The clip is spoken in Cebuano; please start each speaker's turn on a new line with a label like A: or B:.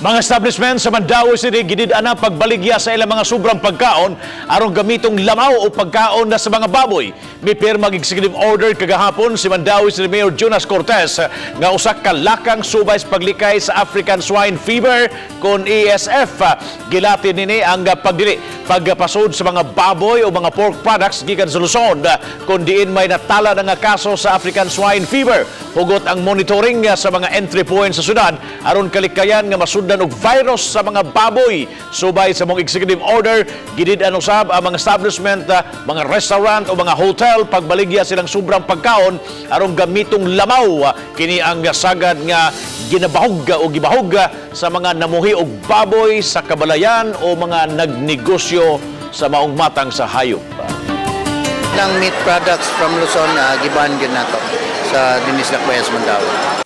A: Mga establishment sa Mandaue City gidid-an na pagbaligya sa ilang mga sobrang pagkaon aron gamitong lamaw o pagkaon na sa mga baboy. Mipirmag executive order kagahapon si Mandaue City Mayor Jonas Cortes nga usa ka lakang subay sa paglikay sa African Swine Fever kon ASF. Gilati nini ang pagdili pagpasud sa mga baboy o mga pork products gikan sa Luzon kung diin may natala na nga kaso sa African Swine Fever. Hugot ang monitoring sa mga entry points sa syudad aron kalikayan nga masudlan og virus sa mga baboy. Subay sa maong executive order, gidid-an usab ang mga establishment, mga restaurant o mga hotel pagbaligya silang sobrang pagkaon aron gamitong lamaw. Kini ang sagad nga ginabahog o gibahog sa mga namuhi og baboy sa kabalayan o mga nagnegosyo sa maong matang sa hayop.
B: Ng meat products from Luzon, giban gyud nato sa dinis Lacuez, Mandaue.